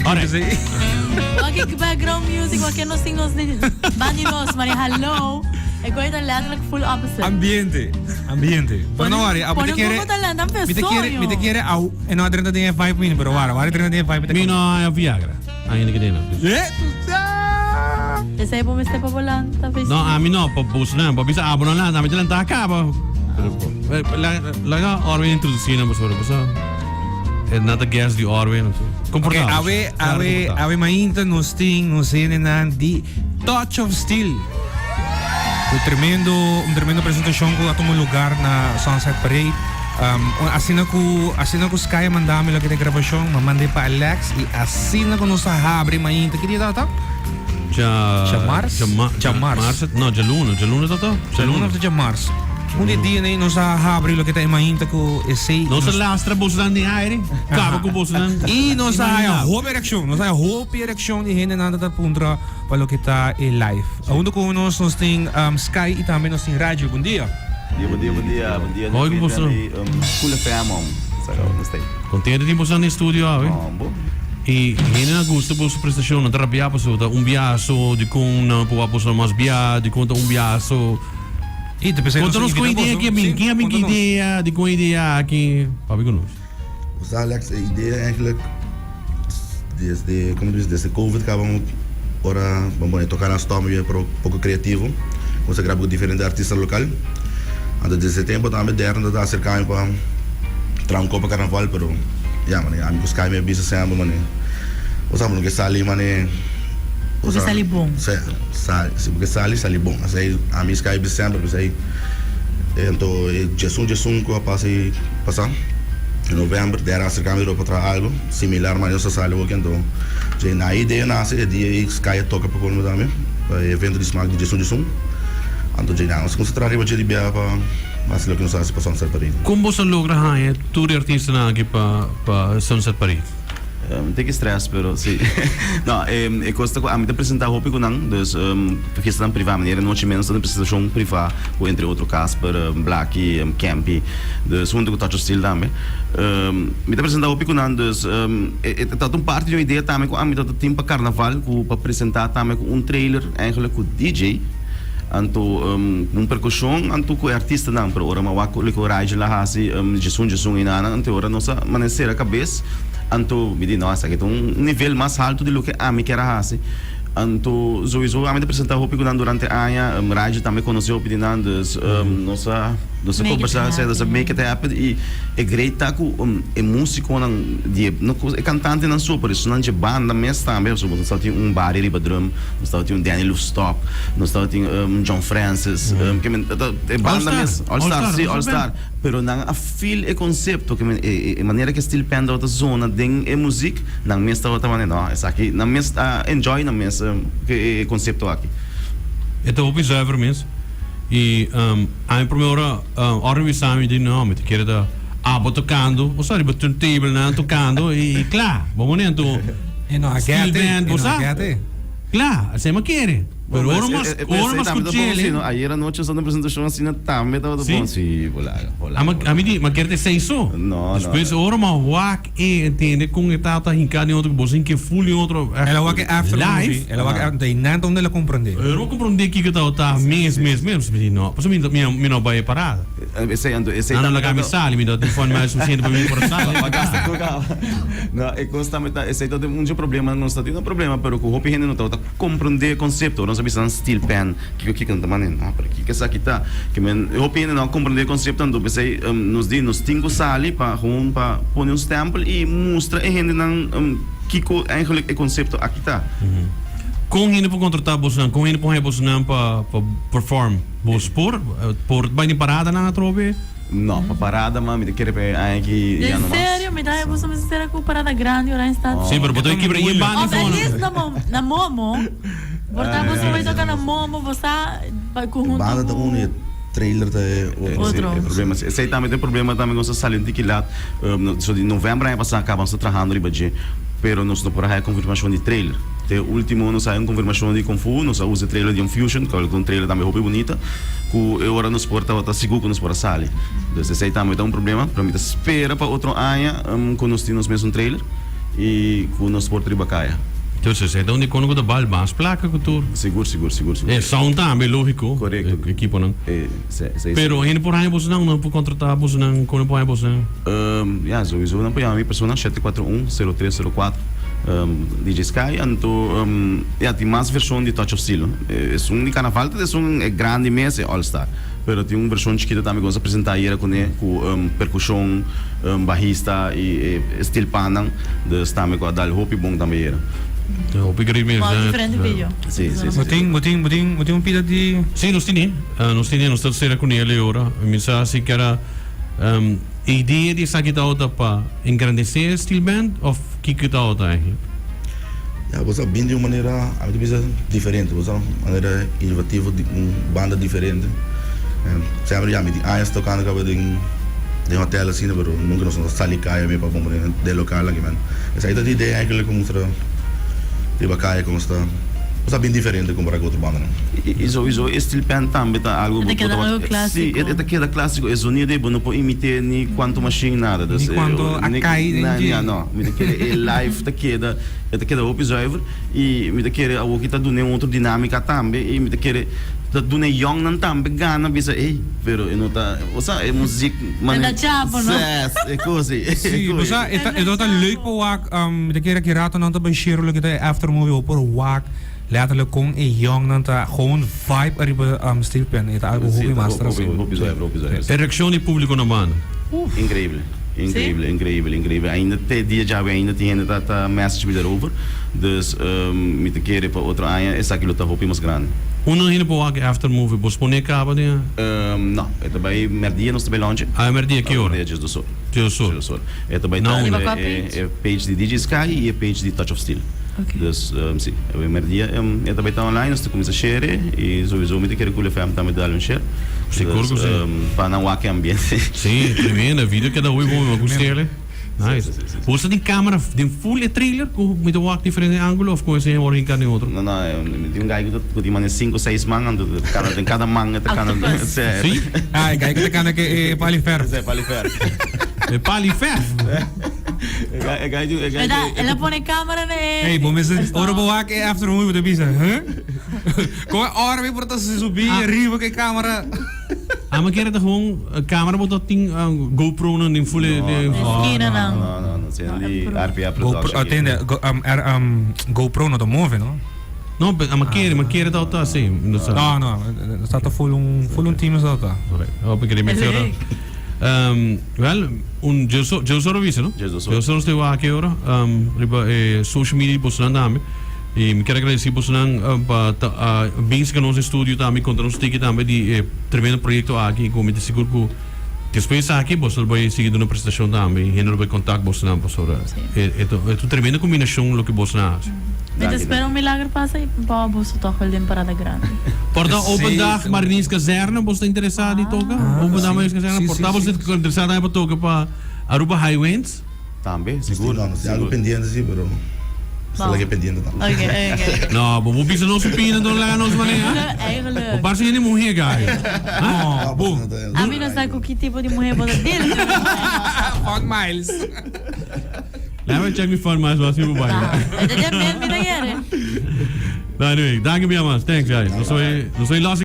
Alright. Wak background music, wak nos tin nos bandi nos, maar hallo. Ik weet het letterlijk full opposite. Ambiente, ambiente. Pero no worry, Pone mi un quiere, poco talento, mi te quiere, mi te quiere au, e no 30 den 5 minutes, pero wara, wara 30 den 5 minutes. Mi no haya Viagra. Ainda que den. Eh, ah. Esei bo mester pa bo lanta, No, ami no, pa boso nan, pa bisa abo no lanta, ami ta lanta a caba. Pero, laga Orwin introduci nan pasobra, pasobra e nan ta guest di Orwin. Comporta. Ok, awe, awe, awe mainta nos tin nos hendenan di Touch of Steel. Un tremendo, un tremendo presentacion cu a tuma lugar na Sunset Parade. Um, asina cu, asina cu Sky a manda mi loke ta grabacion, m'a mand'e pa Alex y asina cu nos a habri mainta, ki dia tabata? Dja, Djamars? djama, Djamars. Mars, no, djaluna, djaluna tabata? Djaluna of ta djamars? Un di dia nei nos a habri loke ta e mainta cu esey. Nos a lastra bosonan den aire, caba cu bosonan. Y nos a haya Imagina. hopi reaccion, nos a haya hopi reaccion di hendenan ta puntra pa loke ta e live. Hunto cu nos nos tin Sky y tambe nos tin Rigel. Bon dia. Bon dia, bon dia, bon dia. Hoi cu boso. Cool FM om. Nos ta. Contento tin boso den studio awe. Hombo. Y hende a gusta boso prestacion, nan ta rabia pasobra ta un bia so, dicon nan por wak boso mas bia, dicon ta un bia so. Y ta pensai Conta nos con idea ki a bin, ken a bin ki idea, dicon idea aki, papia cu nos. Osa Alex, e idea eigenlijk desde, como te bisa, desde covid caba ora bo pone toca na stop mi pero poco creativo, cuminsa graba cu diferente artista local. Anto desde e tempo tambe Darren ta acerca mi pa traha un copa carnaval pero ya mane ami cu Sky mi a bisa semper mane osa bo no ke sali mane Bo ke sali bon. Si bo ke sali, sali bon. Asei ami Sky bisa semper bisa Anto e djesun djesun ku a pasa i pasa den november dera a aserka mi pa traha algu similar ma nos a sali hoki anto dje na e idea nase e dia ei Sky a toka pa kono tambe pa e evento di smak di djesun djesun anto dje nan nos a kumsa traha riba dje di bia pa hasi loke nos a hasi pa Sunset Parade. Kon boso a logra haña tur e artistanan aki pa pa Sunset Parade? Mi tin ki stress pero si. No, e kos ta ku ami ta presenta hopi ku nan, dus fiestanan privá, manera nochi menos ta den presentashon privá ku entre otro Casper, Blacky, Kempy, dus huntu ku Touch of Steel tambe. Mi ta presenta hopi ku nan, dus e ta un parti di un idea tambe ku ami ta tin pa karnaval ku pa presenta tambe ku un trailer eigenlijk ku DJ, anto un perkushon anto ku e artistanan, pero ora mi a wak loke Rigel a hasi djesun djesun enanan, anto e ora nos a manera sera kabes. Anto mi di, no, esaki ta un nivel mas haltu di loke ami kier a hasi. Anto souiso ami ta presenta hopi ku nan durante aña, Raji tambe konosé hopi di nan, dus nos a nos a kombersá, nos a make it happen i e great ta ku e músikonan di e no e kantantenan so pero esunnan dje banda mes tambe, pasobra nos tabatin un Barry riba drum, nos tabatin un Danny Loefstok, nos tabatin un John Francis, e banda mes, All Star, si, All Star. Pero nan a feel e concepto, ke men e manera ke steel pan tabata zona den e muziek, nan mes tabata mane no, esaki nan mes a enjoy nan mes e concepto aki. E ta hopi zuiver mes y ami prome ora ora mi bisa mi di no mi ta kere ta abo tocando bo sa riba turntable nan tocando y kla bo mane anto steel band bo sa kla asina mi a kere. Pero ora mas, ora mas scuchele. Ayer anochi nos a presentacion asina tambe tabata bon. Si, bolaga, bolaga. Ama, ami di, ma kier te sei so. No, no. Despues ora ma wak e entiende con e tata hinca den otro, bo sin ke full den otro. El a wak e after live. movie, el a wak e after, y nan ta unda el a comprende. El a comprende kico tabata mes, mes, mes. Mi di no, pasobra mi, mi, mi no bay e parada. Esey anto, esey Nan no laga mi sali, mi no tin fund mai suficiente pa mi por a sali. Pa gasta tur caba. No, e cos tambe ta, esey ta un dje problema, nos ta tin un problema, pero cu hopi hende no tabata. Komprondé e konsepto. Ora nos a bisa nan steel pan, kiko kiko nan ta manda? No, pero kiko esaki ta? Ke men hopi hende no a komprondé e konsepto, anto p'esei nos di nos tin ku sali pa gewoon pa pone un stèmpel i mustra e hendenan kiko eigenlijk e konsepto aki ta. Kon hende por kontratá bosonan? Kon hende por haña bosonan pa pa perform? Bos por por bai den paradanan atrobe? No, pa parada ma mi ta kere pa e aña aki ya no mas. Den serio? Mi ta haña boso mester sera ku parada grandi ora Oranjestad. Sí, pero bo ta kibra yen banda Of at least na mo na Momo. Por ta boso bai toka na Momo, bo sa bai ku huntu Banda ta ku uno y e trailer ta e otro. Otro. E problema si. Esei tambe ta e problema tambe ku nos a sali un tiki lat. So di november aña pasá kaba nos ta trahando riba dje, pero nos no por a haya konfirmashon di trailer. Te ultimo nos a haya un konfirmashon di Konfu, nos a usa e trailer di un Fusion, ku ta un trailer tambe hopi bunita. Ku e ora nos por tabata sigur ku nos por a sali. Dus esei tambe ta un problema, pero mi ta spera pa otro aña ku nos tin nos mes un trailer. i ku nos por triba kaya. Entonces e ta un di kono ku ta bal mas plaka ku tur. Sigur, sigur, sigur, sigur. E sound tambe, lógiko. Korekto. E ekiponan. E, se, se, Pero hende por haña bosonan, nan por kontratá bosonan, kono por haña bosonan? Ya, souiso nan por yama mi persona, 741 0304, DJ Sky. Anto, ya, tin mas vershon di Touch of Steel, no. Esun di Carnaval ta esun e grandi mes, e All Star. Pero tin un vershon chikito tambe ku nos a presentá ayera kuné, ku perkushon, bahista i e steel pannan. Dus tambe ku a dal hopi bon tambe ayera. Hopi great mes. Bon diferente video. Si, si, si. Bo tin, bo tin, bo tin, bo tin un pida di. Si, nos tini. Nos tini, nos ta sera kuné el e ora. Mi sa si kera e idea di esaki tabata pa engrandesé e steel band òf kiko tabata eigenlijk? Ya, bo sa bin di un manera, ami ta bisa diferente, bo sa manera inovativo di un banda diferente. Semper ya mi tin añas tocando caba den den hotel asina, pero nunca nos no sali caya mi pa bon pone den local aki man. Esaki ta di idea eigenlijk cu mustra riba caya como sta, bo sa bin diferente compara cu otro bandanan. I souiso e steel pan tambe ta algo E ta bo keda tabata algo si clásico. e ta keda clásico e zonido ei bo no por imite ni cuanto machine nada dus Ni cuanto a cay den dje. na no mi ta kere e live ta keda e ta keda hopi zuiver i mi ta kere awoki ta duna un otro dinamica tambe i mi ta kere ta duna e youngnan tambe gana bisa ey pero e no ta osea e muziek E ta chapo no. Ses e cos ei e Si cos bo sa ei. e ta e ta leuk pa wak mi ta kere aki rato nan ta bay share loke ta e after movie bo por wak Letterlijk kon e youngnan ta gewoon vibe ariba Steve Pen. E ta algo Sí, hopi ta mas hopi, tras. hopi zuiver, hopi zuiver. E reaccion di publico na banda. Increíble, increíble, increíble, increíble. Ainda te dia djawe ainda tin hende ta ta message mi daarover. Dus mi ta kere pa otro aña esaki lo ta hopi mas grandi. Unda hende por wak e after movie? Bo spone caba den a? No, e ta bay merdia nos ta bay launch. Ah, e merdia, ki ora? Merdia 12 or. 12 or. 12 or. E ta bay Na ta unda? Riba kua e page? e page di DJ Sky y e page di Touch of Steel. Ok. Dus si, awe merdia e ta bay ta online, nos ta cuminsa share y souiso mi ta kere Cool FM tambe ta dal un share. Sigur cu si. Pa nan wak e ambiente. Si, tremendo, e video keda hopi bon, mi a gust'e. Nice. Si, si, si. Bo sa tin camera den full e trailer cu mi ta wak diferente angulo of cu esey wor hinca den otro? No, no, mi tin un guy cu ta cu tin mane cinco, seis man, anto ta cana den cada man e ta cana. Octopus. Si. Si? Ah, e guy cu ta cana cu e pali verf. Si, pali verf. E pali verf? Verdad, el a pone cámara na e. Ey, bo mester, ora bo wak e after movie bo ta bisa, huh? Con e ora mi por ta subi ariba cu e camera? Amo kere ta gewoon camera bo ta tin GoPro nan den full e. Esquina nan. No, no, no, sien di RPA GoPro, production. atende, go, um, R, um, GoPro no ta move, no? No, pe amo kere, ma kere ta ta así, no sa. No, no, sa ta full un, full un team sa ta. Alright, hopi kere mi fiora. Um, wel, un djeso, djeso ora bisa, no? Djeso ora. Djeso ora stay wak ora, um, riba e social media di bosonan tambe. I mi kier agradeci bosonan uh, pa ta, uh, bin sika nos estudio tambe, konta nos tiki tambe di e tremendo proyecto aki, ku mi ta sigur ku despues aki boso lo bai sigui duna presentacion tambe, i hende lo bai contact bosonan pasobra e, e ta, e ta un tremendo combinacion loke bosonan a hasi. Mi ta spera un milager pasa y pa boso toch wel den parada grandi. Por ta open Sí, dag Mariniers Kazerne, boso ta interesa di toca? Open dag Mariniers Kazerne, por ta boso ta interesa tambe pa toca pa Aruba High Winds? Tambe, sigur. No, nos tin algo pendiente si, pero nos ta laga e pendiente tambe. Ok, ok. No, bo bo bisa nos opina, no laga nos maneha. Eigenlijk. Bo parse hende muhe, guy. No, bo. Ami no sa cu ki tipo di muhe bo ta deal. Fun miles. Laat me check mi phone mas was mi bai. Ete den mel mi ta yere. No, anyway, danki mi amas. Thanks guys. Nos soy nos soy los.